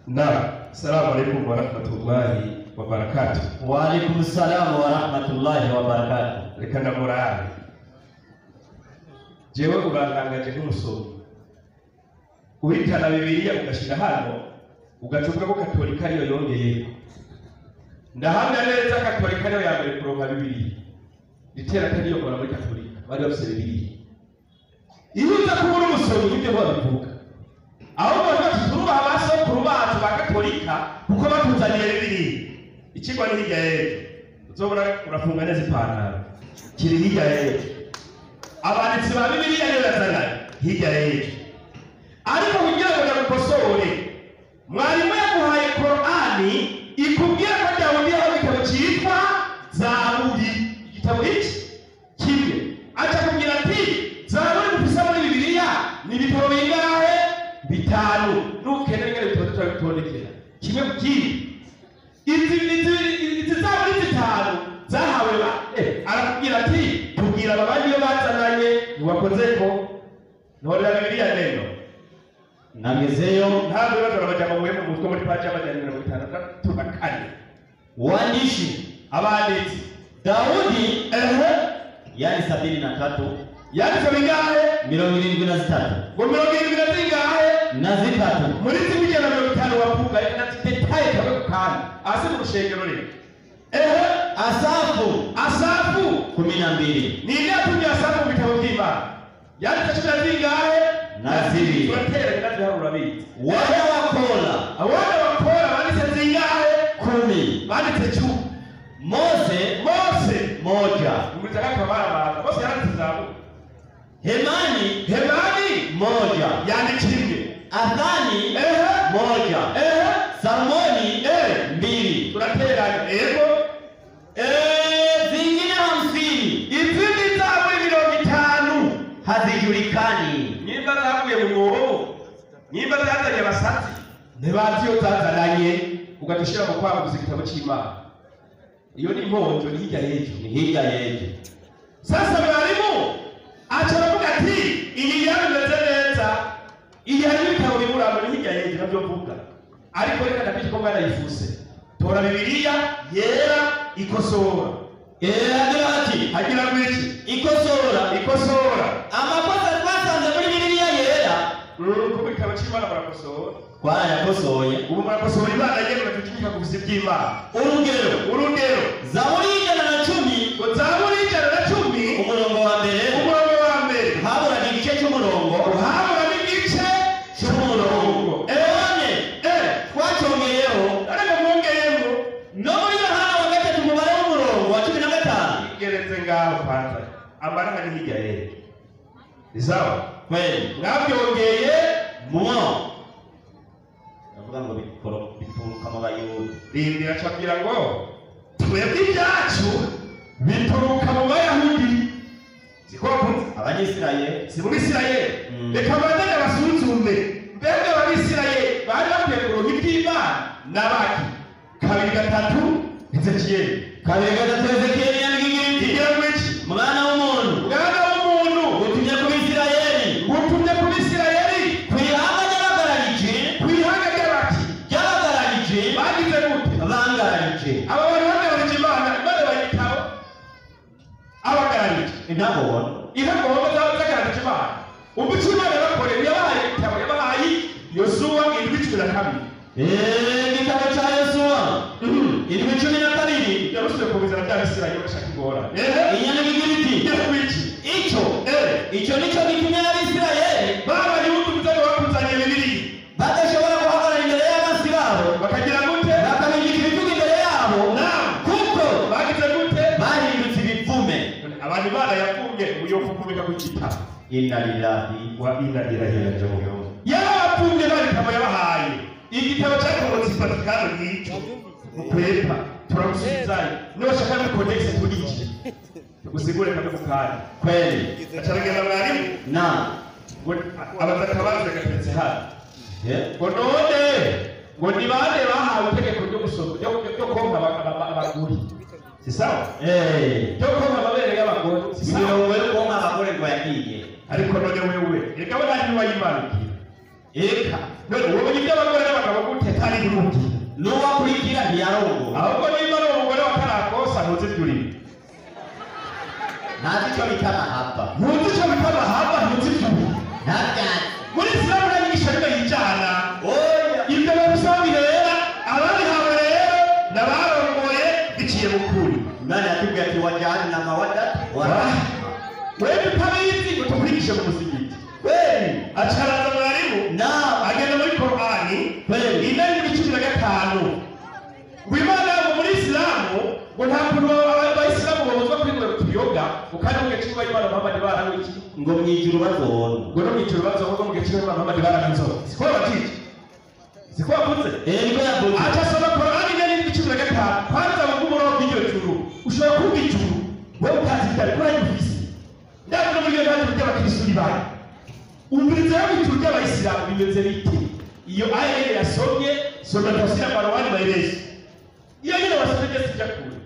Na salamu alaikum warahmatullahi wabarakatuh. Wa alaikum salamu wa rahmatullahi wa barakatuh. Reka ndamurabe. Jewe urantangaje nk'umusomyi. Uhitana Bibiliya ugashira hano ugacuvuga ko Katolika ariyo yongeyeko. Ndahamya neza Katolika ariyo ya mbere kuronka Bibiliya. Ritera atariyo kora muri Katolika, bari bafise Bibiliya. Iyo uza kuba uri umusomyi nibyo babivuga. Ahubwo bati turubaha abasokuru bacu ba Katolika kuko batuzaniye Bibiliya. Ikigwa ni hirya y'ejo. Uzobona urafunga neza ipantaro. Kiri hirya y'ejo. Abanditsi ba Bibiliya niyo yazanaye hirya y'ejo. Ariko kugira ngo ndagukosore, mwarimu yaguhaye Korani ikubwira ko Dawudi yahawe igitabo cyitwa Zaburi. Igitabo iki kimwe. Aca kubwira ati Zaburi mufise muri Bibiliya ni ibitabo bingahe? Bitanu. Nukenera ingene bitabo turabitondekera kimwe ku kindi. Izi Zaburi zitanu zahawe ba arakubwira ati tubwira abandi iyo bazananye ntiwakozeko. Ntorera Bibiliya neno. Nagezeyo ntabwo ibibazo amajambo muhe mu mutwe muri paji y'amajana 54. Waandishi abanditsi Daudi yani 73 yanditse bingahe? 73 ngo 70 zingahe? Na zitatu muri zimwe 150 wavuga reka natitaye kabe kandi asi mu rushengero rero. Asafu Asafu 12 ni nde yatumye Asafu mu bitabo by'Imana? Yanditse cumi na zingahe? Na zibiri. Turatera ndaziharura bizi. Wana wa Kora Abana wa Kora banditse zingahe? 10 Banditse 10. Mose Mose 1 nguriza kakabarabara. Mose yanditse zabu. Hemani Hemani 1 yanditse imwe. Athani 1 Salmoni 2 Turateranya ego. Zingine 50 izindi zaburi 50 hazijulikani. Nyimba zaguye mu mwobo, nyimba zazanye abasatsi ntibazi iyo zazananye, ugadushira mu kwaguza igitabo cy'Imana. Iyo ni imponjo, ni hirya y'ejo. Ni hirya y'ejo. Sasa mwarimu aca aravuga ati iyi yari imeze neza, iyi hari ibitabo biburamo, ni hirya y'ejo nabyo mvuga. Ariko reka ndabizi ko mwarayifuse. Tora Bibiliya yera ikosora. Agira ati agira ngo iki? Ikosora. Ikosora. Amakosa twasanze muri Bibiliya yera. Kuko igitabo cy'Imana barakosora. Twarayakosoye. Ubu murakosora Imana yemwe tukinyika ku bisi by'Imana. Urugero. Urugero. Zaburi 110. Ngo Zaburi 110 umurongo wa mbere. Umurongo wa mbere. Habura igice cy'umurongo. Habura igice cy'umurongo. None twacongeyeho. Ariko mwongeyemo. No muri Yohana wa 3 umubare w'umurongo wa 15. Igeretse ngaho kwanza. Amara ni hirya y'ejo. Ni sawa? Kweli. Mwabyongeye mwo. Ndavuga ngo bituruka mu Bayuda. Rindira acabwira ngo twebwe ibyacu bituruka mu Bayahudi. Siko bakunze? Abanyisirayeli. Si mu Bisirayeli. Reka banze abasuzume. Mbega Abisirayeli bari bakwiye kuronka iby'Imana n'abaki? 2 3 Ezekiyeli. 2 3 Ezekiyeli yandika iti. Igira ngo iki? Mwana w'umuntu. Mwana w'umuntu. Utumye ku Bisirayeli. Utumye ku Bisirayeli. Kwihanga ry'abagararije. Kwihanga ry'abaki? Ry'abagararije. Bagize gute? Bangararije. Aba bantu bagararije Imana, Imana bayitabo. Abagararije. Intagondwa. Intagondwa z'abagararije Imana. Ubwo icyo Imana yabakoreye, yabahaye igitabo, yabahaye Yosuwa 7:12. Igitabo cya Yosuwa 7:12. Yarusuye kubizana bya Bisirayeli bashaka ingorane. Inyandiko igira iti. Icyo. Icyo nicyo gitumye Abisirayeli b'Abayuda umuzaga bakuzaniye Bibiliya badashobora guhagarara imbere y'abansi babo, bakagira gute? Bakabingika ibitugu imbere yabo, kuko bagize gute? Bahindutse ibivume. Abantu Imana yavumye uyovukumika ku gitabo. Inna lillahi wa inna ilaihi raji'un. Yarabavumye nta bitabo yabahaye. Igitabo cyakomotse i Vatikano ngicyo. Mukwepa turamusubizayo. Nibashaka muri codex turiki. Tugusigure kamwe ku kandi. Kweli. Acaragenda mwarimu. Na. Ngo abaza akabazo gateretse hano. Ngo none ngo ni bande bahawe itegeko ryo gusoma ryo konka abagore. Si sawa? Ryo konka amabere y'abagore. Si sawa? Imirongo yo konka abagore ngo yagiye. Ariko none wewe reka we nta ntiwayimanukira. Eka none wowe ibyo abagore n'abagabo gute? Utari kumubwira. N'uwakurikira ntiyarongora. Ahubwo niba ari umugore wa Karakosa ntuzi ibyo urimo. Ntazi icyo bita mahaba. Ntuzi icyo bita mahaba, ntuzi ibyo urimo. Ntabyazi. Muri Isilamu nta nyigisho rimwe yijyana. Oya. Ibyo babisaba birera, ababihawe rero n'abarongoye biciye mu kuri. Imana yatubwiye ati wajyana mawadda wa rahma. Wewe utabizi utukurikije mu musigiti. Kweli. Acaraza mwarimu. Naam. Agenda muri Korani Kweli. 4:15. Ngo Imana ngo muri Isilamu ngo nta kuntu abayisilamu babuzwa kwinywera utuyoga, ngo kandi mu gihe cy'Imana Muhammad baranywa iki? Ngo mu ijuru bazonwa. Ngo no mu ijuru bazonwa, ngo mu gihe cy'Imana Muhammad baranywa inzoga. Siko batije? Siko bavuze? Niko yavuze. Aca asoma Korani 4:15. Kwanza ngo umurongo w'iryo juru ushobora kumva ijuru wewe utazi ibyo ariko urayumvise. Ndabona muri iyo ntangiriro ry'abakristo ribaye. Umviriza yo mu ijuru ry'abayisilamu bimeze bite? Iyo aya nyene yasomye, soma tafsiri ya Marwani Mairezi. Iyo nyene wasomye byose bijya kure.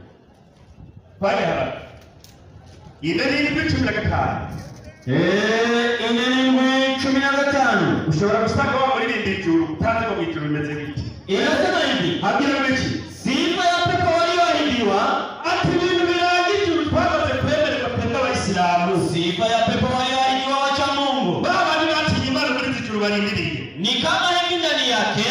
Pale haraka. 4:15. 4:15. Ushobora gusanga wa muririmba ijuru utazi ngo mu ijuru bimeze bite. Inasema hivi. Habwira biki? Sifa ya pepo walioahidiwa. Ati ibintu biranga ijuru twamaze kwemererwa twebwe abayisilamu. Sifa ya pepo walioahidiwa wacha Mungu. Ba bandi batinye Imana muri izi juru barindiriye. Ni kama hivi ndani yake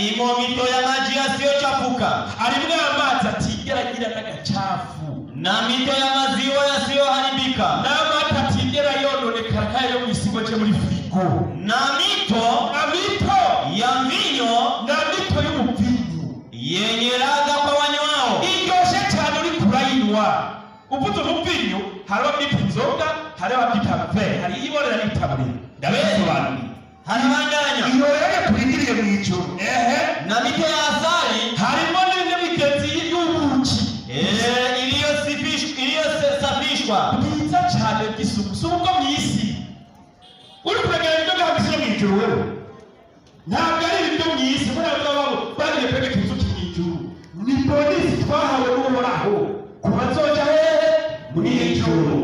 imo mito ya maji yasiyochafuka. Harimwo amazi atigera agira n'agacafu. Na mito ya maziwa yasiyoharibika. N'amata atigera yononekara nk'ayo mu isibo cyo muri firigo. Na mito ya mvinyo. Na mito y'umuvinyu yenye ladha kwa wanywao. Iryoshe cyane uri kurayinywa. Uvuze umuvinyu hari ababyita inzoga, hari ababyita ve, hari iborera n'itabure. Ndabisobanuriye. Harabandanya. Iyo rero turindiriye mu ijuru. Na mito ya asali. Harimo n'imigezi y'ubuki. Iliyosafishwa. Bwiza cyane bw'isuku. Si ubwo mu isi. Uri kuragera ibyo bihagije mu ijuru wewe. Ntabwo ari ibyo mu isi, kuko ntabwo babo bagiye kwegeka inzuki mu ijuru. Ni bonisi twahawe n'Uhoraho. Ku bazoja hehe? Mu ijuru.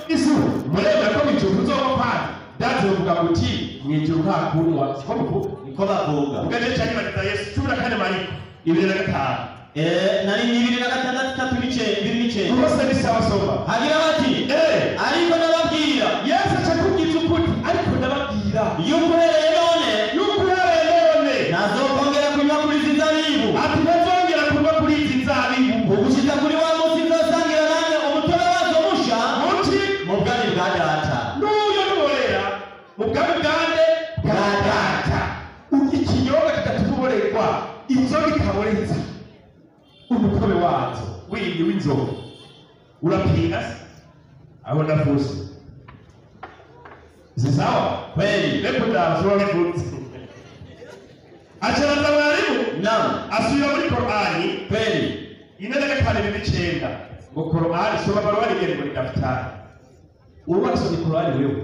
Isi muremera ko mu ijuru tuzoba kwandi. Ndazi bavuga muti mu ijuru nta kunywa. Siko muvuga? Niko bavuga. Mugace cya nyuma Yesu 14 Mariko 2:5. Nari 2:6 3 2:9. Rwose ni sawa soma. Hagira bati ariko ndababwira. Yesu aca kubwiza ukuri, ariko ndababwira yuko uhereye none, yuko uhereye none ntazokongera kunywa kuri izi nzabibu. Ati ntazongera kunywa kuri izi nzabibu. Ugushitsa kuri wa munsi nzosangira nanjye umutobe wazo musha muti mu bwami bwa data. N'uyo nuborera mu bwami bwande bwa data. Ikinyobwa kidatuma uborerwa, inzoga ikaboreza. Umutobe wazo w'indi w'inzoga urapinga se? Aho ndavuze si sawa? Kweli. Reko ndavuze wabivutse. Acaraza mwarimu. Naam. Asubira muri Korani. Kweli. 4:5 2:9. Ngo Korani soma barua nigere ngo ni daftari. Ubu barasomye Korani wewe.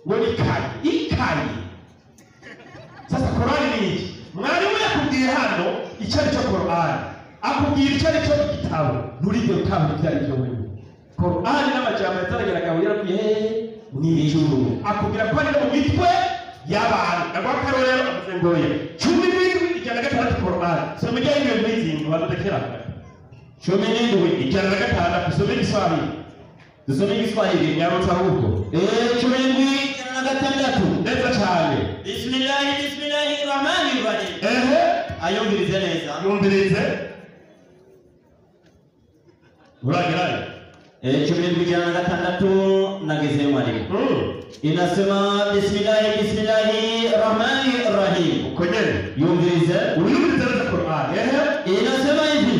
Ngo ni ikayi. Ikayi. Sasa Korani ni iki? Mwarimu yakubwiye hano icyo ari cyo Korani. Akubwira icyo ari cyo igitabo. Nturigere utahura ibyo ari byo wewe. Korani n'amajambo yazarageraga yarabwiye mu ijuru. Akubwira ko ari no mu mitwe y'abantu. Ndaguha akarorero avuze ngo oya. 17 106 Korani. Soma ijya y'ibintu n'izingi badudekera. 17 106 soma igiswahili. Dusome igiswahili. Nyarutsa ahubwo. 17 106. Neza cyane. Bismillahi bismillahi rahmani rahim. Ayumvirize neza. Yumvirize. Uragerayo. 17 106 nagezeyo mwalimu. Inasema bismillahi bismillahi rahmani rahim. Uko nyene. Yumvirize. Uyumvirize neza Korani. Inasema hivi.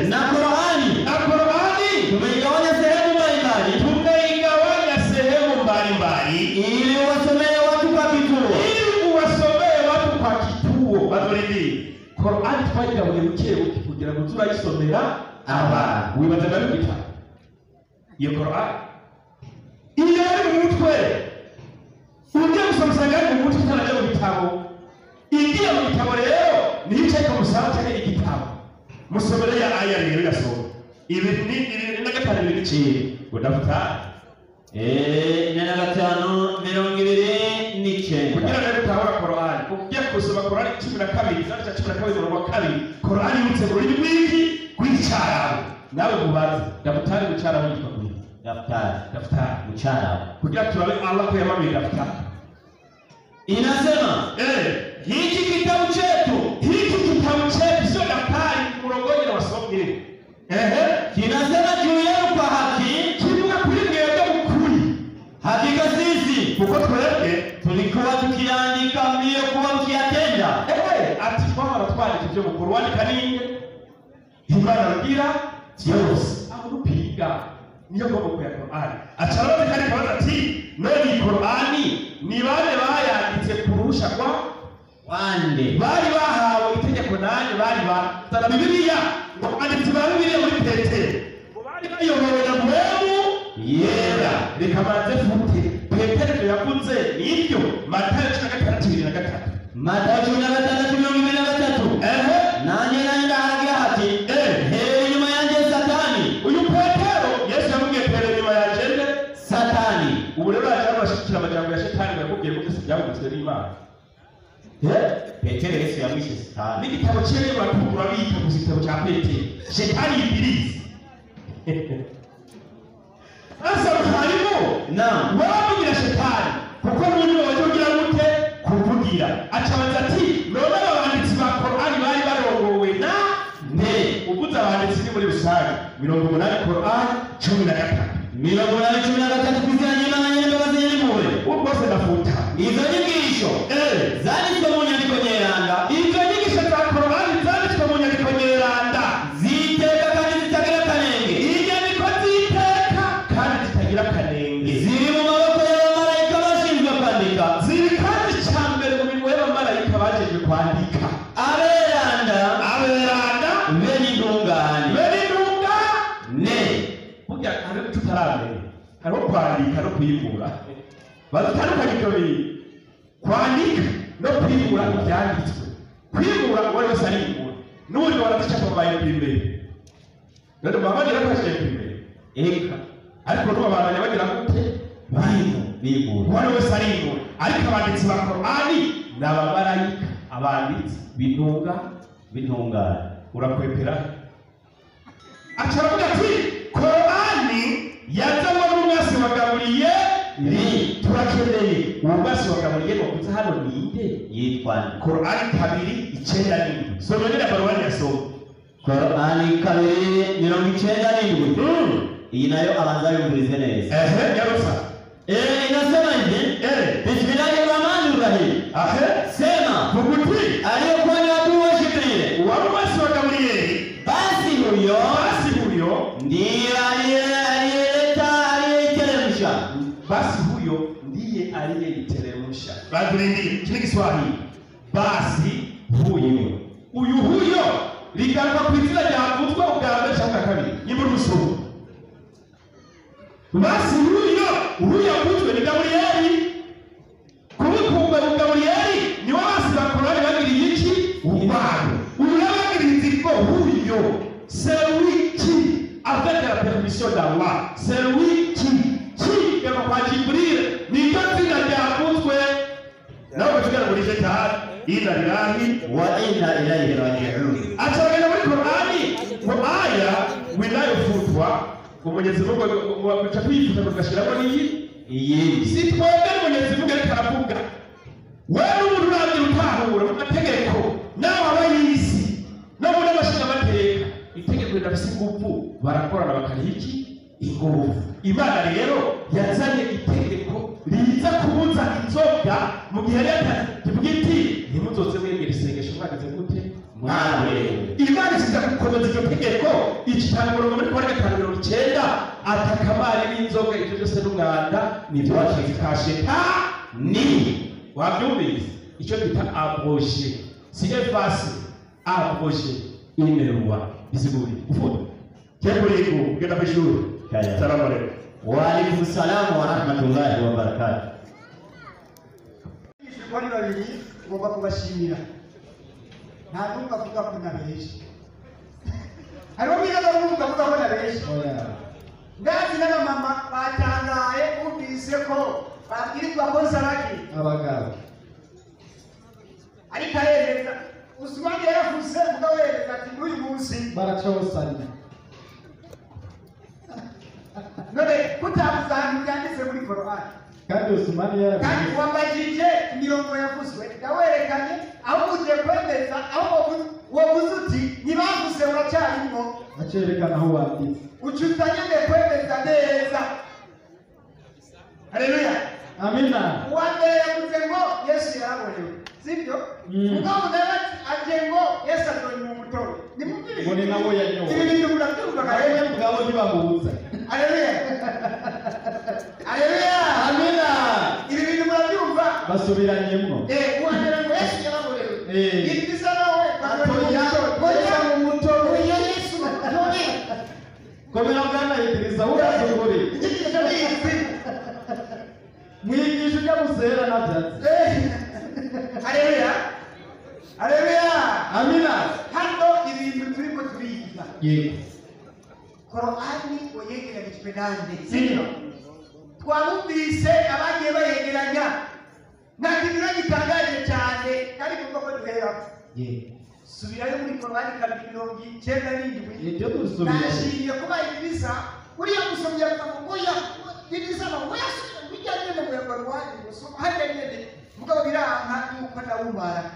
Na Korani. Na Korani tumeigawanya sehemu mbalimbali. Tumeigawanya sehemu mbalimbali ili uwasomee watu kwa kituo. Ili uwasomee watu kwa kituo. Badorindi. Korani twayigabuye buke buke kugira ngo turayisomera abantu. Wibaza bari gitabo. Iyo Korani iyo ari mu mutwe. Ugiye gusoma usanga ari mu mutwe utarajya mu bitabo. Igiye mu bitabo rero niyo icaye ku musaraba canke igitabo. Musomere ya aya rero yasoma. 2 na 5 2 9. Ngo daftari. 4 5 29. Kugira ngo utahura Korani. Kugira gusoma Korani 12 igice cya 12 umurongo wa 2. Korani yibutse mu rurimi rw'iki rw'Icyarabu. Nawe mubaze dafutari mu Cyarabu yitwa gute? Daftari. Daftari Mu Cyarabu. Kugira turabe Allah ko yamanuye daftari. Inasema hiki kitabu chetu, hiki kitabu chetu sio daftari, umurongo nyine wasomye. Kinasema juu yenu kwa haki, kivuga kuri mwebwe mukuri. Hakika sisi kuko twebwe tulikuwa tukiandika mliokuwa mkiyatenda. Ati twahora twandika ibyo mukuru wandika ninde? Imana rugira byose. Aho rupiga niyo ngomba ya Qur'ani. Aca arabaza kandi akabaza ati none iyi Qur'ani ni bande bayanditse kurusha kwa bande? Bari bahawe itegeko nande? Bari bazana Bibiliya ngo banditsi ba Bibiliya muri Petero ngo bari bayobowe na Mpwemu Yera. Reka banze fute Petero ibyo yavuze nibyo. Matayo 16:23. Matayo 16:23. Nanjye nanjye ndahagira hati hera inyuma yanjye Satani. Uyu Petero Yesu yamubwiye hera inyuma yanjye nde? Satani. Ubu rero yaje abashikira amajambo ya Shetani ngo yakubwiye ko byose byavuzwe n'Imana. Petero Yesu yamwishe Satani. N'igitabo cyewe barakubura bita gusa igitabo cya Petero. Shetani Ibilisi. Asa harimo Naam. Waravugira Shetani kuko n'undi waje ugira gute kuvugira. Acabanza ati none abanditsi ba Qur'ani bari barongowe na nde? Uvuze abanditsi ni muri rusange 80 Qur'ani 13. 80 13 kwizera n'Imana nyir'imbabazi nyir'impuhwe. Ubwo bwose ndafuta. Izo nyigisho zanditswe mu nyandiko nyeranda. Izo nyigisho za Qur'ani zanditswe mu nyandiko nyeranda ziteka kandi zitagira akanenge. Inyandiko ziteka kandi zitagira akanenge. Ziri mu maboko y'abamarayika bashinzwe kwandika. Ziri kandi cya mbere mu mirimo y'abamarayika bajejwe kwandika. Aberanda. Aberanda. Bene intungane. Bene intungane. Burya hari icyo utaramenya. Hariho kwandika no kwimura. Bazitandukanye ibyo bintu. Kwandika no kwimura ibyanditswe. Kwimura uwo ari wese arimura. N'ubundi barazicapa babaye imbere. None baba bagira ko bashyira imbere. Eka. Ariko n'ubu abantu bagira gute? Bimura. Uwo ari wese arimura. Ariko abanditsi ba Qur'ani ni abamarayika, abanditsi b'intunga, b'intungane. Urakwepera. Aca aravuga ati Qur'ani yazanywe n'umwasi wa Gaburiyeli. Turakeneye uwo mwasi wa Gaburiyeli wavuze hano ninde? Yitwa nde? Qur'ani 2:97. Soma nyine baruwani yasoma. Qur'ani 2:97. Iyi nayo abanza yumvirize neza. Yarusa. Inasema hivi. Bismillahirrahmanirrahim. Sema Vuguti aliyokuwa ni adui wa Jibril. Wari umwasi wa Gaburiyeli. Basi huyo ndiye aliyeleta aliyeiteremsha. Basi huyo ndiye aliyeiteremsha. Badurindi kile Kiswahili. Basi huyo. Uyu huyo ligaruka ku izina ryavuzwe ubwa mbere cyangwa kabiri. Nyimuri musubu. Basi huyo huyo avuzwe ni Gaburiyeli. Kubikumba Gaburiyeli ni wa basi ba Qur'ani bagiriye iki? Ubwabo. Uyu yabagiriye ko huyo celui qui avec la permission d'Allah, celui qui kama kwa Jibril ni zina ryavuzwe. Nawe tugera muri Shetani inna lillahi wa inna ilayhi raji'un. Acagenda muri Qur'ani ngo aya winayofutwa ngo Mwenyezi Mungu aca tuyifuta tugashiramo n'iyi iyindi. Si twebwe Mwenyezi Mungu ariko aravuga. Wewe umuntu urangira utahura mu mategeko nawe abayisi no muri abashingamateka itegeko ridafise ingufu barakorana bakariha iki? Ingufu. Imana rero yazanye itegeko riza kubuza inzoga mu gihe leta ivuga iti ntimuzoze mwegera isengesho mwagize gute? Mwaberewe. Imana isiza gukomeza iryo tegeko icitanga umurongo muri Korani 5:90 atakamari n'inzoga ibyo byose n'umwanda nibyo washize ka Shetani. Wabyumvise? Icyo bita abroger. Si effacer, abroger une loi. Bisiguri. Ufuta. Kekuriku kugenda kw'ishuri. Salamu alaykum. Wa alaykum salam wa rahmatullahi wa barakatuh. Kwari babiri ngomba kubashimira. Nta n'umwe avuga ko nabeshe. Hariho mwiza n'umwe avuga ko nabeshe. Ndazi n'abamama batangaye bumvise ko babwirizwa ko nsabaki abagabo. Ariko munsi Baracosanya. None kutabuza ahantu byanditse muri Korani. Kandi Usumani Kandi yarabivuze. Wambajije imirongo yavuzwe, ndawerekanye aho ugiye kwemeza, aho wavuze uti ntibavuze uracyarimwo. Acerekana aho wanditse. Ucuta nyine kwemeza neza. Haleluya. Amina. Uwa mbere yavuze ngo Yesu yaraborewe, sibyo? Mugabo nawe aje ngo Yesu azonywa umutobe. Nimumvire. Ngo ni nawe yanyoye. Ibi bintu murabyumva? Nawe mugabo ntibahuza. Haleluya, haleluya. Amina. Ibi bintu murabyumva? Basubiranyemwo. Uwa mbere ngo Yesu yaraborewe. Idrisa nawe Atoya, azonywa umutobe. Oya, Yesu umutobe. Komera bwana Idrisa, urazi ukuri. Inyigisho ni izi. Mwigisha ujya musera navyatsi. Haleluya, haleluya. Amina. Hano ibintu turiko turiga. Yego. Korani wayegeranijwe nande? Sibyo? Twabumvise abagiye bayegeranya. Nta kintu rero gitangaje cyane kandi kuko ko duherako. Yego. Subirayo muri Korani 297. Ibyo dusubirayo. Nashimye kuba Idrisa uriya musomyi avuga ngo oya, Idrisa ngo oya, bijya nyene mu ya Korani gusoma hariya nyene, mugabo biranka yuko ndawumara.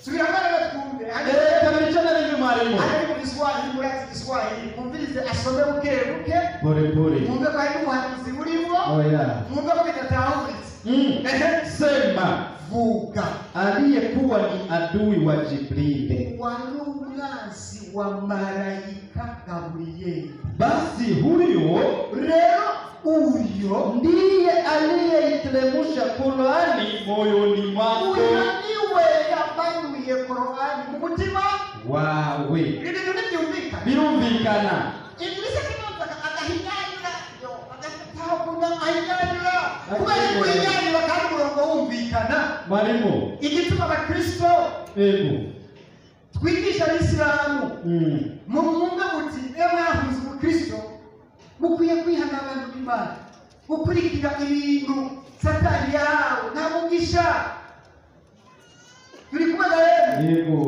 Subiramo rero twumve. 291 mwarimu. Ari mu Kiswahili, murazi Kiswahili, mwumvirize asome buke buke. Pole pole. Mwumve ko hari n'umuhanuzi urimo. Oya. Mwumve ko bidatahuritse. Ehe. Sema, Vuga. aliyekuwa ni adui wa Jibrili, wari umwansi wa marayika Gaburiyeli, basi huyo rero uyo ndiye aliyeiteremsha Qurani moyoni mwako. Uyo niwe yamanuye Korani mu mutima wawe. Ibi bintu ntibyumvikana. Birumvikana. Idrisa kibanza agahinyanyura yo agatahakuna ahinyanyura kubera guhinyanyura kandi umurongo wumvikana. Mwarimu. Igituma abakristo Yego. twigisha abisilamu mumwumve muti iyo mwahuze umukristo mukwiye kwihana abantu b'Imana, gukurikira ibintu Satani yahawe nta mugisha. Turi kumwe na rero. Yego.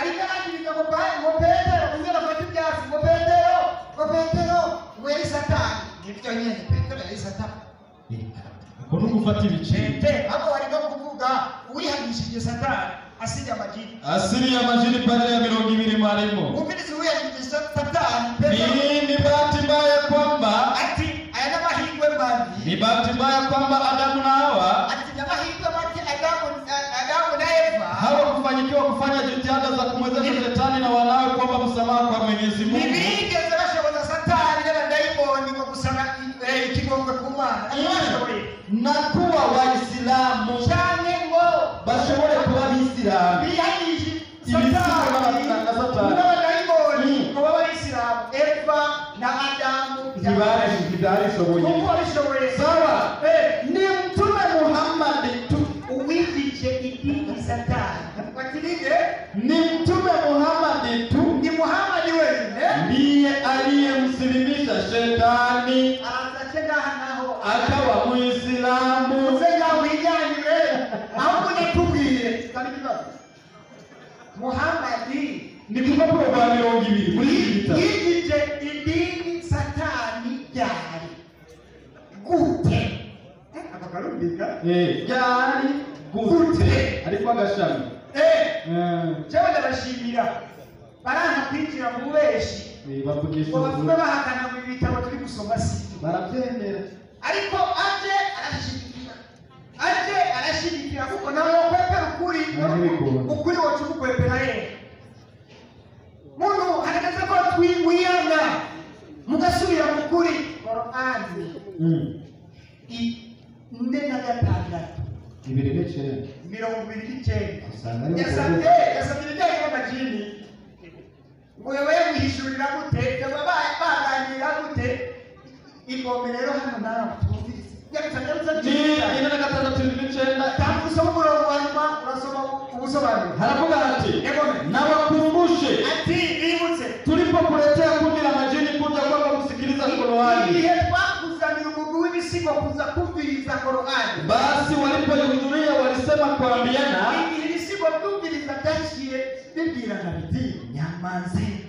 Ariko arangiriza ngo ngo Petero uze bafate ibyatsi, ngo Petero, ngo Petero ngo yari Satani. Nibyo nyene, Petero yari Satani. Uko ni ugufata ibice. Petero abo barimo kuvuga uwihanishije Satani asili ya majini. Asili ya majini pale ya 20 mwalimu. Umvirize, uwihanishije Satani Petero. Ni bahati mbaya kwamba ati aya n'amahirwe mabi. Ni bahati mbaya kwamba Adamu na Hawa ati n'amahirwe make Adamu na Eva hawakufanyikiwa kufanya jitihada za kumwezesha shetani na wanawe kuomba msamaha kwa Mwenyezi Mungu. Ntibigeze bashoboza Satani n'abadayimoni ngo gusaba ikigongwe ku Mana. Ntibashoboye. Na kuwa Waislamu cyane ngo bashobore kuba Abisilamu. Bihanije Ibisigo Satani na Satani. n'abadayimoni ngo babe Abayisilamu. Eva na Adamu Ntibabishoboye. kuko babishoboye. Sawa. Ni Mtume Muhammad tu. Uwigije idini Satani watirinde. Ni Mtume Muhammad tu. Ni Muhammadi wenyine ndiye aliyemsilimisha shetani araza ace ngaha naho akawa Muislamu. Uze ngaho wijyanire ahubwo unatubwire kandi ikibazo Muhammadi Ni ku rupapuro rwa 20 muri iki gitabo. Yigije idini Satani ryari gute? Aka karumvika. Ryari gute? Ariko agashami. Jewe ndabashimira baranka kwinjira mu bubeshi. Bavugisha ngo bavuge ukuri. Bahakana mu bitabo turi gusoma sibyo. Barabyemera. Ariko aje arashigikira, aje arashigikira kuko nawe wokwepera ukuri. Ntibikunda. Ukuri woca umukwepera hehe? Muntu haragaze ko twigwiyana mugasubira mu kuri Korani 46 29. 29. Usanga ari Yasabye, yasabye ibijyanye n'amajini ngo yoba yamuhishurira gute, yoba baganira gute? Igombe rero hano nawe twumvise. Nyarutsa, nyarutsa. Ni 46 29. Tangu usoma umurongo wa nyuma, urasoma ubusobanuro. Haravuga hati Egome. nawakumbushe Ati bibutse tulipokuletea kundi la majini kuja kwako kusikiliza Qur'ani, igihe twakuzanira umugwi w'ibisigo kuza kumviriza Korani, basi walipoihudhuria walisema kuambiana, igihe ibisigo byumviriza byaciye bibwirana biti nyamazeni,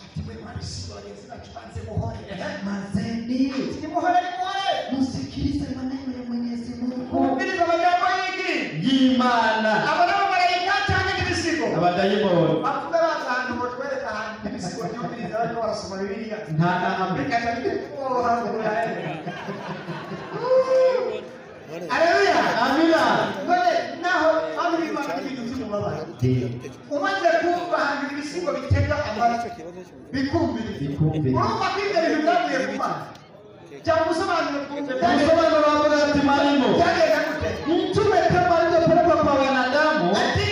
ati mwe mwabisigo bagenzi bacu banze muhore, nyamazeni, nimuhore nimuhore, musikilize maneno ya Mwenyezi Mungu mwumvirize amajambo y'igi y'Imana. Abo n'abamarayika cyangwa n'ibisigo Abadayimoni. Bavuga baza ahantu ngo twereke ahantu ibisigo byumviriza bariko barasoma Bibiliya. Nta na hamwe. Bikaca bitwoha. Haleluya. Amina. None naho hano bimana ibintu by'umubabaro. Umaze kumva ahantu ibisigo bitega amatwi bikumviriza, Bikumviriza. urumva ko ibyo bintu byavuye ku Mana. Cyangwa ubusobanuro twumve Msobanuro wavuga ati marimo byagenda gute? Mtume kama alivyopelekwa kwa wanadamu Ati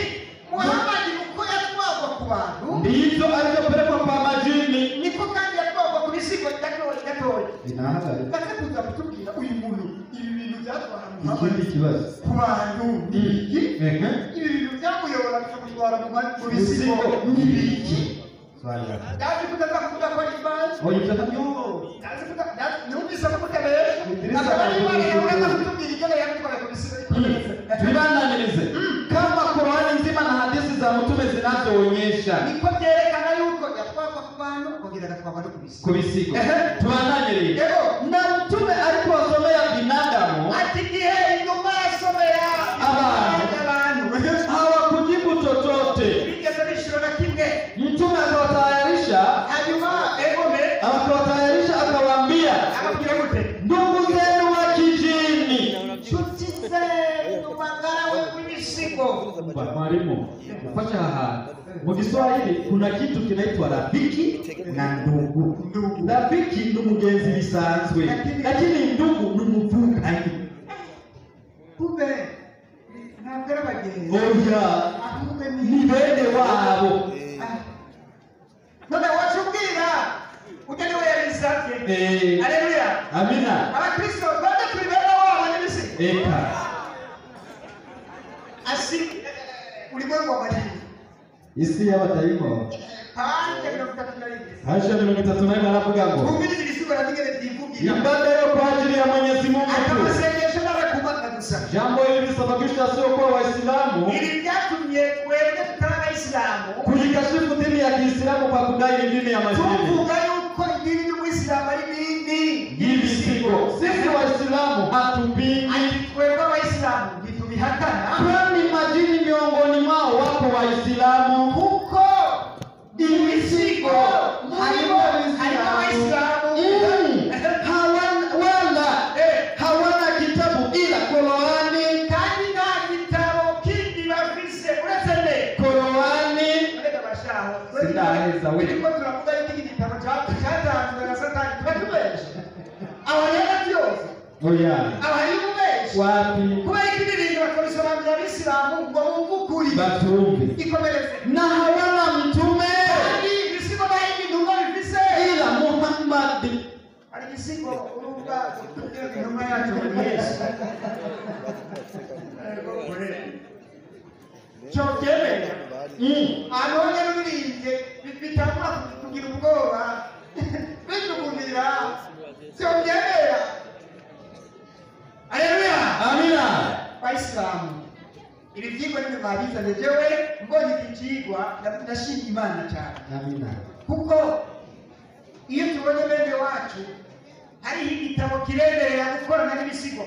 Muhamadi uko yatwagwa ku bantu ndivyo alivyopelekwa kwa majini. niko kandi yatwagwa ku bisigo gatoya gatoya. Inahagarika. Ndetse kuza kutubwira uyu muntu ibi bintu byatwara Muhamadi Ikindi kibazo. ku bantu ni ibiki? Ehe. Ibi bintu byamuyobora bikamutwara mu bisigo Bisigo. ni ibiki? Swali lako. Ndazi kutaza kuvuga ko ari Imana. Oya ibyo ntabyo. Ndazi kuta numvise ko mutabesha. Idrisa Akaba ari Imana aravuga. yawe kutubwira ibyo yamutwaye ku bisigo. Tuibandanirize kama Qur'ani nzima na hadithi za mtume zinazoonyesha Niko byerekana yuko yatwagwa ku bantu akongera agatwagwa no ku bisigo. ku bisigo. Ehe. Tubandanirize. Yego. Na mtume alipowasomea binadamu Ati igihe intumwa yasomera Abantu. abantu hawakujibu chochote. bigeze bishura na kimwe. Mtume akawatayarisha, Hanyuma egome akawatayarisha akawaambia, ababwira gute? ndugu zenu wa kijini. Nshuti zenu magara we w'ibisigo. Mwalimu, ufasha haha. Mu Kiswahili kuna kitu kinaitwa rafiki na ndugu. Ndugu. Rafiki ni mugenzi bisanzwe, Lakini- lakini ndugu ni mvukanyi. Kumbe ntabwo ari abagenzi. Oya, Ahubwo ni ni bene wabo. None wacubwira ujya niwe yabisabye. Haleluya. Amina. Abakristo twebwe turi bene wabo n'ibisigo. Eka. Asi ulimwengu wa majini. Isi y'abadayimoni. Pande 31. Aisha 31 aravuga ngo Twumvirize ibisigo na bingene byivugira. ibada yo kwa ajili ya Mwenyezi Mungu Ati tu. amasengesho n'abakumana gusa. Jambo hili lilisababisha sio kwa Waislamu Ibi byatumye twebwe tutari abayisilamu kuikashifu dini ya Kiislamu kwa kudai ni dini ya majini tuvuga yuko idini y'umuyisilamu ari idini y'ibisigo. Sisi Waislamu hatupingi, Ati twebwe abayisilamu ntitubihakana kwani majini miongoni mwao wapo Waislamu. kuko Ibisigo harimo harimo abayisilamu. Hawana wala hawana kitabu ila Qurani. Kandi nta gitabo kindi bafise uretse nde? Qurani Uretse abashaho. Sindaheza we. Turiko turavuga yuko iki gitabo cyatanzwe na Satani tuba tubesha. Aho rero byose oya aba ari ububesha. wapi Kubera ko ibi bintu bakabisobanurira abisilamu ngo bumve ukuri. batumve Ikomereze. na hawana mtume Kandi ibisigo nta yindi ntumwa bifise. ila Muhammad. Hari ibisigo urumva intumwa yacu ni Yesu. Cyo byemera. Ahantu honyine uririnze bitangura kugira ubwoba bitugumira cyo byemera. Haleluya. Amina. Bayisilamu ibi byigwa nimwe mwabizanye jewe mbonye iki cigwa ndashima Imana cyane. Amina. Kuko iyo tubonye bene wacu hariho igitabo kiremerera gukorana n'ibisigo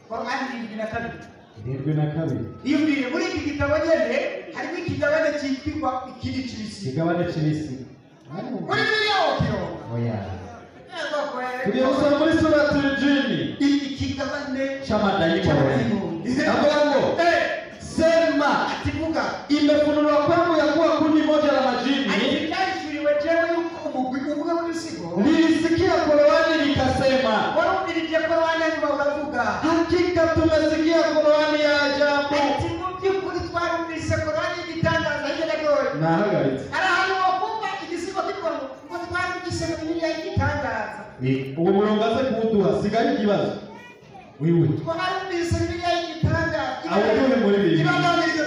Korani 72. 72. Iyumvire muri iki gitabo nyene harimo ikigabane cyitwa ikindi c'ibisigo. Kigabane c'ibisigo. Muri Bibiliya wokironka. Oya. Yego kweli. Tuliosoma muri suratul Jini Ikigabane ch'amadayimoni. Avuga ngo sema Ati vuga. imefunuliwa kwangu ya kuwa kundi moja la Ati majini byahishuriwe jewe yuko umugwi umwe w'ibisigo lilisikia Qurani likasema, warumvirije Korani hanyuma uravuga hakika tumesikia Qurani ya ajabu. ati mu by'ukuri twarumvise Korani y'igitangaza hirya gatoya. Nahagaritse. Hari ahantu wakumva igisigo kivuga ngo ngo twarumvise mu Bibiliya y'igitangaza. Uwo murongo aze kuwuduha sigaye ikibazo wiwe Twarumvise Bibiliya y'igitangaza. awuduhe muri Bibiliya. Ibandanirize.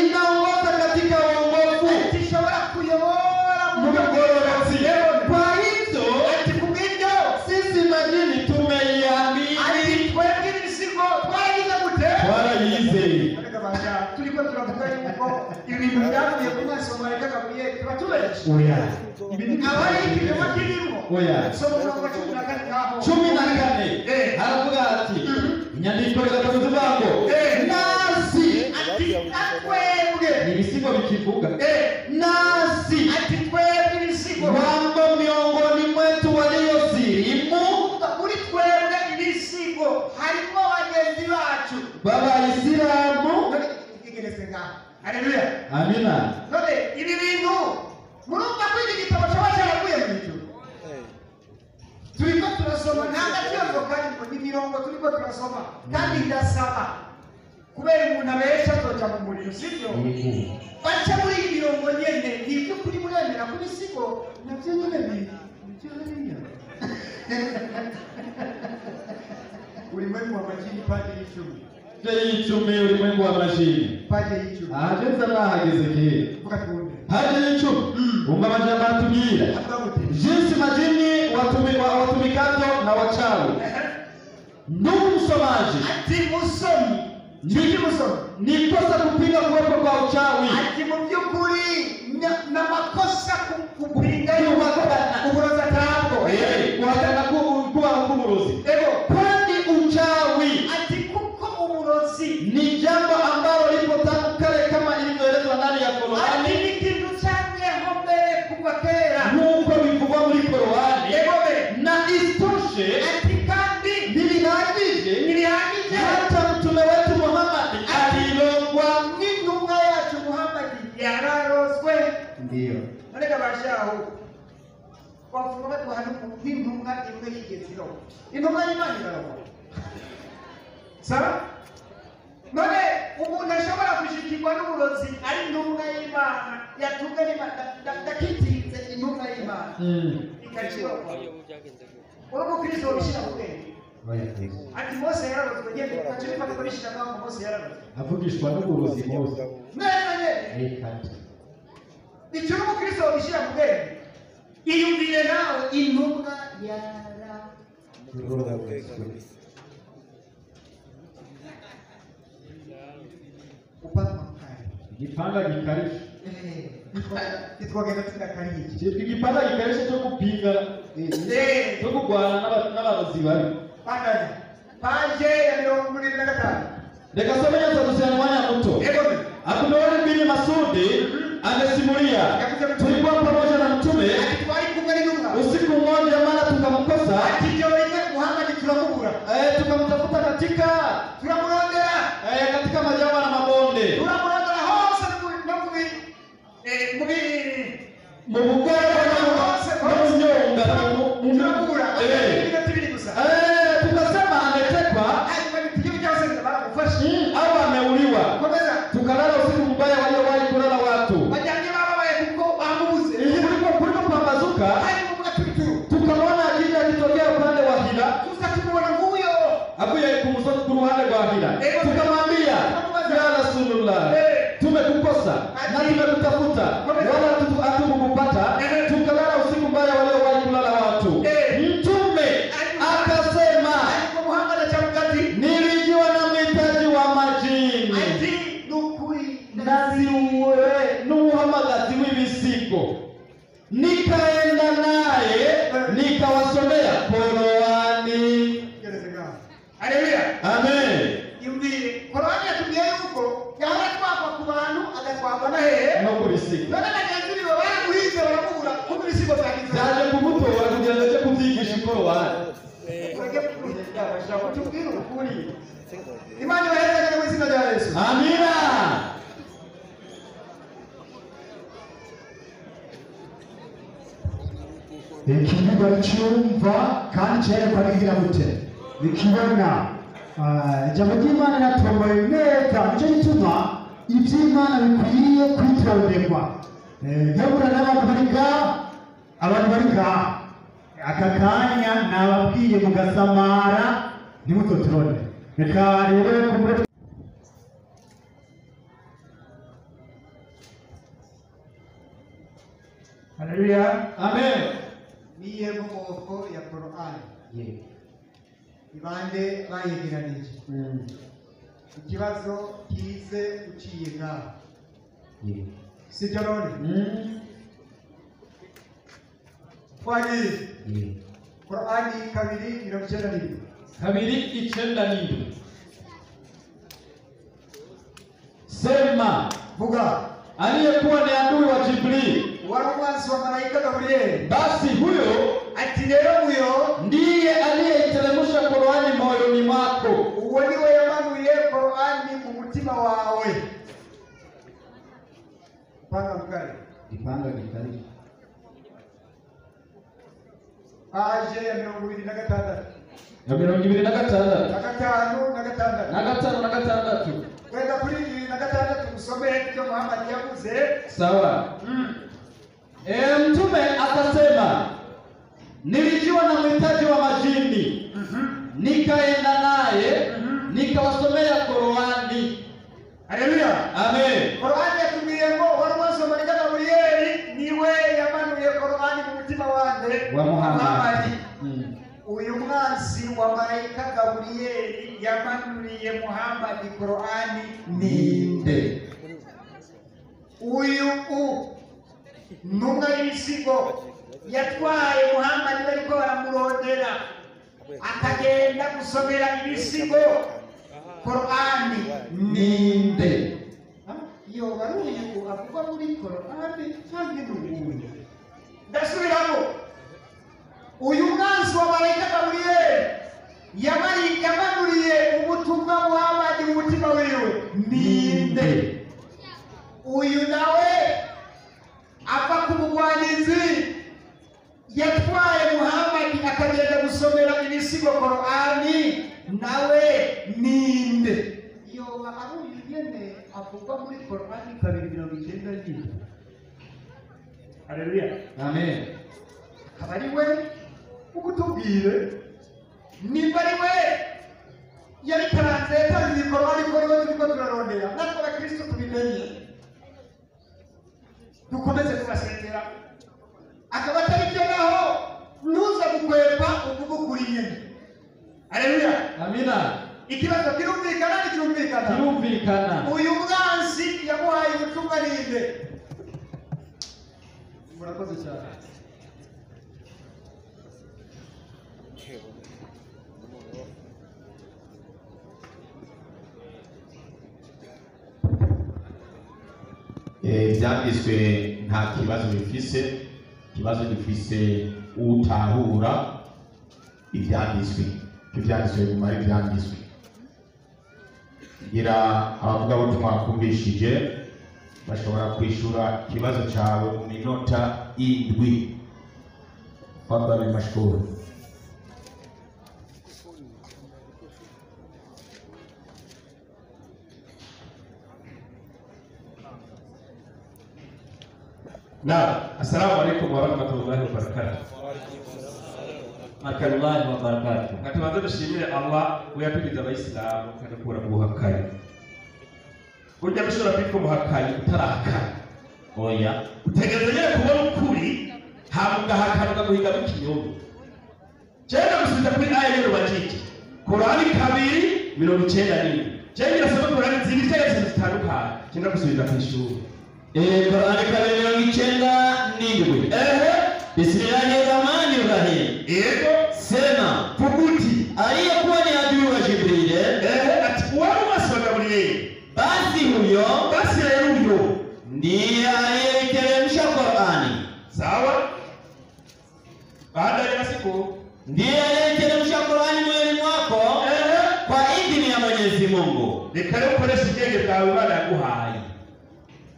Inaongoza katika uongofu Ati ishobora kuyobora mu bugororotsi. Kwa hizo Ati kubw'ibyo sisi majini tumeiamini, ati twebwe ibisigo twaragize gute? twarayizeye. Ariko kabasha turiko turavuga yuko ibintu byavuye ku maso mareka Gaburiyeli tuba tubeshe. Oya. Abari ikinyoma kirimo. Oya. Soma umurongo wa 14 ngaho. 14 haravuga ati inyandiko gatatu zivuga ngo nasi ati twebwe ni ibisigo bikivuga nasi ati twebwe ibisigo wambo miongoni mwetu waliosilimu muri twebwe ibisigo harimo bagenzi bacu b'abayisilamu. Igeretse ngaho. Haleluya. Amina. None ibi bintu murumva ko iki gitabo coba caravuye mu ijuru. Turiko turasoma nta gaciro karimo, ni imirongo turiko turasoma kandi ndasaba kubera umuntu abesha azoja mu muriro, sivyo? Baca muri iyi mirongo nyene ni ivy'ukuri muremera ko ibisigo navyo nyene nivyo hariya. Ulimwengu wa majini paje 10. Paje 10 ulimwengu wa majini. Paje 10. Ahageze nahageze kera. Vuga twumve. Paje 10. Umva amajambo atubwira. Jinsi majini watumikavyo na wachawi. Ndugu msomaji, ati musomi, ni kosa kupinga kuwepo kwa uchawi. Ati mu by'ukuri na makosa kupinga uburozi atabwo. Guhakana kuba k'uburozi. Ego. Kwani uchawi ati kuko uburozi ni jambo ambalo lipo tangu kale kama ilivyoelezwa ndani ya Qur'ani. Ati ni ikintu camyeho mbere kuva kera nk'uko bivugwa muri Qur'ani. Ego. Na isitoshe ati kandi ntibihagije hata mtume wetu Muhammad alirogwa. N'intumwa yacu Muhammad yararozwe. Ndiyo. None kabashaho bavuga baduha n'intumwa imwe yigeze irogwa. Intumwa y'Imana irarogwa. Sawa? None umuntu ashobora gushikirwa n'uburozi ari intumwa y'Imana yatumwe n'Imana, ndakitirinze intumwa y'Imana ikakirogwa. Uri umukristo wabishyira mu bwenge. Ati Mose yararozwe nyene ugaca ubifata ukabishyira ngaho ngo Mose yararozwe. Avugishwa n'uburozi Mose. Neza nyene. Icyo uri umukristo wabishyira mu bwenge. Iyumvire nawe intumwa yararozwe. Igipanga gikarishe. Nitwogenda tudakariye. Cyitwa igipanga gikarishe cyo gupinga cyo kurwana n'abarozi babi. Bandanya. Paje ya 75. Reka some neza dushyira mwanya muto. Abdulwahid bin Masudi amesimulia, tulikuwa pamoja na mtume usiku mmoja, mara tukamkosa, tukamtafuta katika katika majangwa na mabonde, mu bugara tukasema ametekwa au ameuliwa. Tukalala usiku mbaya waliowahi kulala watu. Kulipopambazuka tukamwona akija akitokea upande wa Hira, avuye ku ruhande rwa Hira. Tukamwambia, ya Rasulullah, tumekukosa na tumekutafuta wala hatukukupata. Tukalala usiku mbaya waliowahi kulala watu. Mtume akasema, nilijiwa na mhitaji wa majini naziwe n'uhamagazi w'ibisigo, nikaenda naye nikawasomea Qur'ani. Haleluya. Amen. Yumvire Qur'ani yatubwiye yuko yahora twagwa ku bantu agatwagwa na hehe no ku bisigo. None bagenzi biwe baramuhize baramubura kuko ibisigo byagize. Byaje kumutora kugira ngo aje kubyigisha Qur'ani. Tubwire ukuri. Imana ibahezagire mu izina rya Yesu. Amina. Ikinyigwa cyumva kandi cyerekwa n'igira gute bikibona. Ijambo ry'Imana riratomboye neza, nicyo gituma iby'Imana bikwiye kwitonderwa. Nkebura n'abantu bari ngaha, abantu bari ngaha aka kanya nababwiye mugasamara ntimutotorone. Reka rero kumbure Haleluya. Amen. Niye nkomoko ya Qur'an. Ibande bayegeranije. Ikibazo kize uciye ngaho. Sibyo none? Twagiye. Qur'ani 2:97. 2:97. Sema, Vuga. aliyekuwa ni adui wa Jibril, Wari umwansi wa malayika Gaburiyeli. basi huyo Ati rero uyo ndiye aliyeiteremsha Qur'ani moyoni mwako. Uwo niwe yamanuye Qur'ani mu mutima wawe. Panga mkali. Ipanga gikali. Aje ya 26. Ya 26. Na 5 na 6. Na 5 na 6. Kwenda kuri 26 usome ibyo Muhammad yavuze. Sawa. Mtume akasema, nilijiwa na mhitaji wa majini, nikaenda naye, nikawasomea Qur'ani. Haleluya. Amen. Qur'ani yatubwiye ngo wari umwansi wa malayika Gaburiyeli niwe yamanuye Qur'ani mu mutima wande Wa Muhammad. Uyu mwansi wa malayika Gaburiyeli yamanuriye Muhammad Qur'ani ninde? Uyu ntumwa y'ibisigo yatwaye Muhammad bariko baramurondera akagenda gusomera ibisigo Qur'ani Ninde? Iyo bari uyu avugwa muri Qur'ani canke n'uwundi? Ndasubiramo. Uyu mwansi wa malayika Gaburiyeli yamanuriye ubutumwa Muhammad mu mutima wiwe ninde? Uyu nawe ava ku mugwanizi yatwaye Muhammad akagenda gusomera ibisigo Qur'ani nawe ninde? Yoba ari uyu nyene avugwa muri Qur'ani 2:97. Haleluya. Amen. Akaba ari we ukutubwire nimba ari we yabitanze yatanze ibikorwa ariko niwe turiko turarondera natwe abakristo tubimenye dukomeze kubasengera. Akaba atari byo naho ntuza gukwepa uvuga ukuri nyene. Haleluya. Amina. Ikibazo kirumvikana ntikirumvikana? Kirumvikana. Uyu mwansi yamuhaye ubutumwa ninde? Murakoze cyane. Byanditswe nta kibazo bifise, ikibazo gifise utahura ibyanditswe. Ibyanditswe biguma ari ibyanditswe. Ngira abavugabutumwa bakumvishije bashobora kwishura ikibazo cyawe mu minota 7. Fadhali mashkuru. Na assalamu alaikum warahmatullahi wabarakatuh. Warahmatullahi wabarakatuh. Katubanze dushimire Allah uyatugize abayisilamu kadukura mu buhakanyi. Burya bishobora kwitwa umuhakanyi utarahakana. Oya. Utegereza nyine kubona ukuri hama ugahakana ukaguhiga n'ikinyoma. Jewe ndagusubiza kuri aya rero bajiji. Korani 2:97. Jewe nirasoma Korani zibiri cyangwa zitandukanye. Jewe ndagusubiza kw'ishuri. Qur'ani 2:97. Bismillahirrahmanirrahim. Yego. Sema, Vuguti. aliyekuwa ni adui wa Jibril, Ati uwari umwansi wa Gaburiyeli, basi huyo basi rero uyo ndiye aliyeiteremsha Qur'ani. Sawa? Baada ya siku ndiye aliyeiteremsha Qur'ani moyoni mwako kwa idhini ya Mwenyezi Mungu. Reka rero ukoreshe ubwenge bwawe Imana yaguhaye.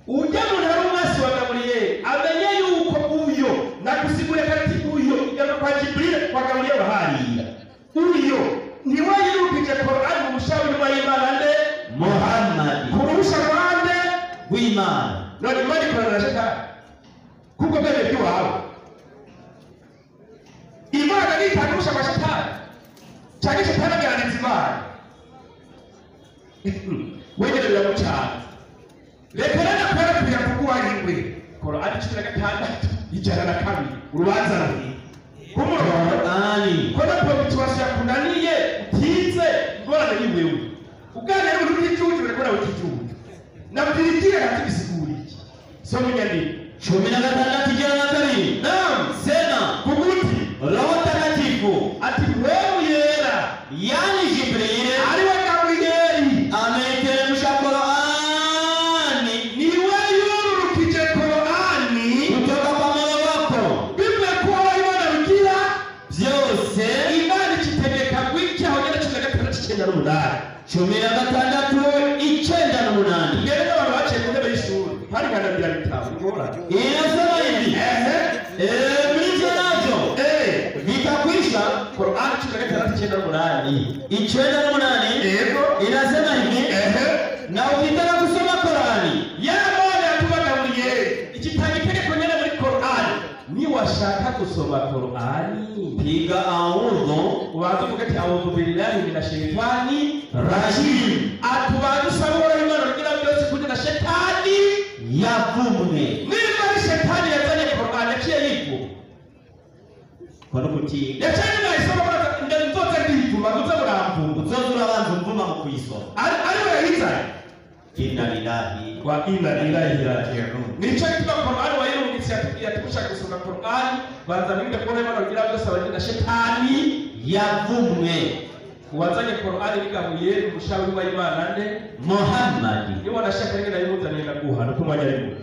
Ujya muntu ari umwansi wa Gaburiyeli amenye yuko uyo nagusigure kati uyo igana kwa Jibril kwa Gaburiyeli baharira. Uyo niwe yirukije Qur'ani mu mushauri wa Imana nde Muhammad kurusha rwande w'Imana. None Imana ikorana na shetani kuko bene by'iwawe. Imana nitagurusha kwa shetani cyangwa shetani aganiriza Imana wenyine biramucana. Reka rero nakwereka kuko wariwe Korani 16 102 urubanza ruhi Korani ko na promotion yakunaniye utize ingorane ni wewe. Uganira n'umuntu w'igicucu bariko w'igicucu. Nabwiriye atibisiguriye. Soma inyandiko. 16:12. Naam. Sema Kuguti Roho Mtakatifu ati wewe yera yani Jibril ariwe Gabrieli ameiteremsha Qur'ani niwe yururukije Qur'ani kutoka kwa Mola wako bivuye ko Imana bigira byose Imana ikitegeka gwicyaho nyene 16:98. 16:98. Ngere abantu baciye ku ntebe y'ishuri hari nkanabira bitabo ngorane. Inasema hivi mlivyo navyo vitakwisha. Qur'ani 16:98. 98 Yego. Inasema hivi na ukitaka kusoma Qur'ani ya Mana yatubagaburiye ikitanga itegeko nyene muri Qur'ani niwashaka gusoma Qur'ani piga audhu ubanze uvuge ati a'udhu billahi minash shaitani rajim atubanze usabe Uhoraho Imana rugira byose kugira na shetani yavumwe. Niba ari shetani yazanye Qur'ani yaciye yivuma Kwa nukutiga yaciye nayisoma nzoza ndivuma nzoza muramvuma uzoza urabanza umvuma mu kuyisoma ariwe yayizanye. Inna lillahi wa inna ilaihi raji'un. Nico gituma Qur'ani wayirungitse yatubwiye ati mushaka gusoma Qur'ani banza mwige kubona Imana rugira byose abagira na shetani yavumwe. Uwazanye Qur'ani bigahuye umushawi wa Imana nde Muhammad niba nashaka ngena yimuzaniye ndaguha nuko umwanya ari muto.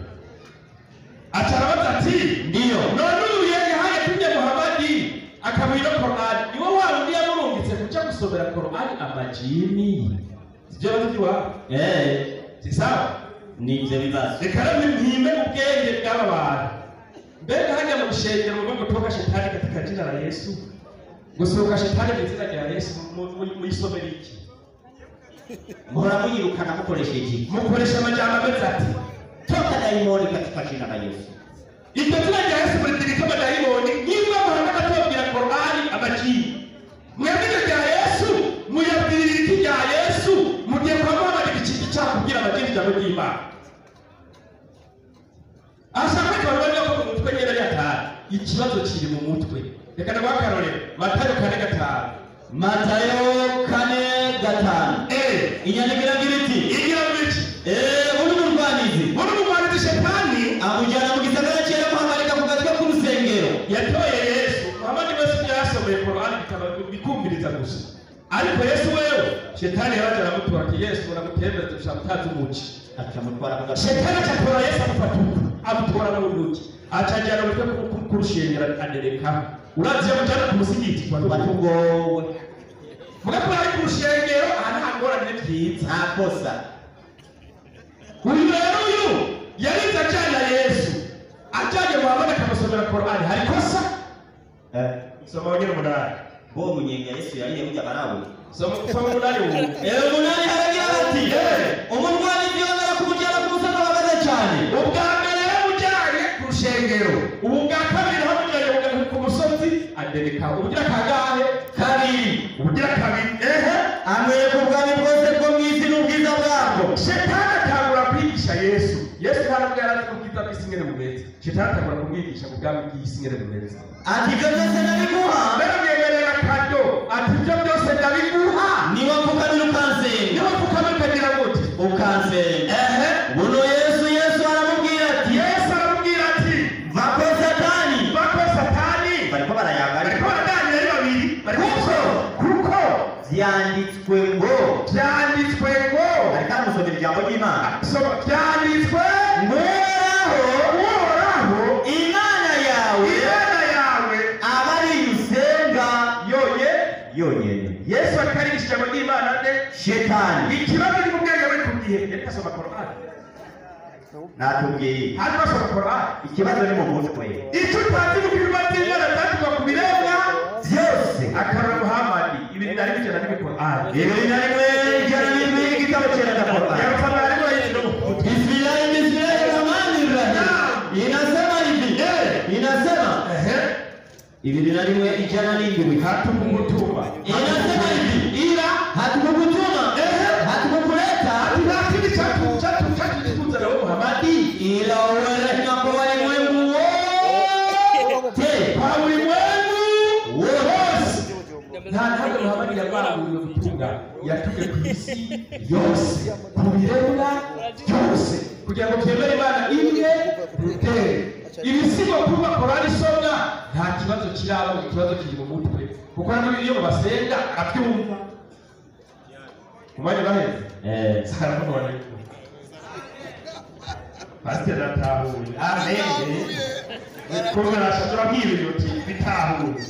Acarabaza ati ndiyo none uyu yahaye tumye Muhammadi akamwira Qur'ani niwe wa wundi yamurungitse kuja gusomera Qur'ani amajini sivyo bazi wa si sawa nivyo bibazo. Reka rero mpime ubwenge bw'aba bantu. Mbega hajya mu rushengero muvuga ngo toka shetani katika jina la Yesu gusohoka shetani mu izina rya Yesu muyisomera iki? Muhora muyirukana mukoresheje iki? Mukoresha amajambo ameze ati toka daimoni katika jina la Yesu. Iryo zina rya Yesu muritirika amadayimoni niba muhanga atobwira Qur'ani amajini mwebwe iryo rya Yesu muyabwirira iki rya Yesu mugiye kwa Muhammad ikindi cyakubwira amajini ijambo ry'Imana. Ashaka ko abantu ko mu mutwe nyene ari atari ikibazo kiri mu mutwe. Reka ndaguha akarorero Matayo 4:5. Matayo 4:5. Inyandiko iragira iti igira iki? Uri murwanizi muri murwanizi shetani amujyana mu gisagara cyera muhagarika ku gatwe k'urusengero. Yatoye Yesu Muhammad wese yasomeye Qur'ani bitaba bikumviriza gusa ariko Yesu wewe shetani yaraje aramutora ati Yesu uramutembereza ushaka utazi umuci acamutwara ku gatwe. Shetani acatora Yesu amufata uko amutora n'ubuki acajyana umutwe ku rushengero anereka urazi yamujyana ku musigiti Tuba tugowe mugakora ari ku rushengero aha nta ngorane byiza nta kosa. Uyu rero uyu yarize ajyana Yesu ajyanye Muhammad akamusomera Qur'ani hari kosa? Soma wengine 8. Bo munyenga Yesu yariye burya barawe. Soma 8 ubu. 8 haragira bati umurwanizi yongera kumujyana ku musozi w'ababaza cyane. Ubwa mbere yamujyanye ku rushengero ubu bwa kabiri yamujyanye ku musozi adereka ubugira kangahe? Kabiri. Ubugira kabiri. Amwereka ubwami bwose bwo mu isi n'ubwiza bwabwo. Shetani atangura kwigisha Yesu. Yesu nta nubwo yari azi ubwiza bw'isi ngene bumeze. Shetani atangura kumwigisha ubwami bw'isi ngene bumeze. Ati ibyo byose ndabiguha. Baramwemerera kado ati ibyo byose ndabiguha. Niba mfukamira ukansenga. Niba mfukamira ukagira gute? Ukansenga. Buno Yesu aramubwira ati Yesu aramubwira ati va kwa Satani. Va kwa Satani. Bariko barayaga. Bariko baraganira ari babiri. Kuko vyanditswe ngo byanditswe ngo ariko aramusomera ijambo ry'Imana. Soma byanditswe ngo Uhoraho Imana yawe Imana yawe aba ari usenga yonyene. Yesu ariko arigisha ijambo ry'Imana nde? Shetani. Ikibazo ni mu bwenge buri ku gihe yariko asoma Qur'ani. Natubwiye hanyuma asoma Qur'ani. Ikibazo ni mu mutwe. Icyo utazi ni uko ibibazo by'Imana byandikwa ku biremwa byose. Akarora Muhammad 21 Qur'ani. 21 igitabo cyera cya Qur'ani. Yarusoma ariko yinjira mu mutwe. Bismillahirrahmanirrahim. Inasema hivi. Inasema 21:107. Hatukukutuma. Inasema hivi. Ila hatukukutuma. Hatukukuleta. Lakini chatu na Muhammad ila uwe rehema kwa walimwengu wote. Kwa ulimwengu wote. Nta ntabwo Muhammad yavanguriwe gutunga. yatumwe ku isi yose, ku biremwa byose, kugira ngo byemere Imana imwe rutere. Ibisigo kuba Korani isomwa nta kibazo kiraba, ikibazo kiri mu mutwe, kuko hano iyo basenga arabyumva. Umwanya uraheze. Salamu alaikum. Pasiteri aratahuye. Amen. Kumwe nasha turabwira uti bitahuye.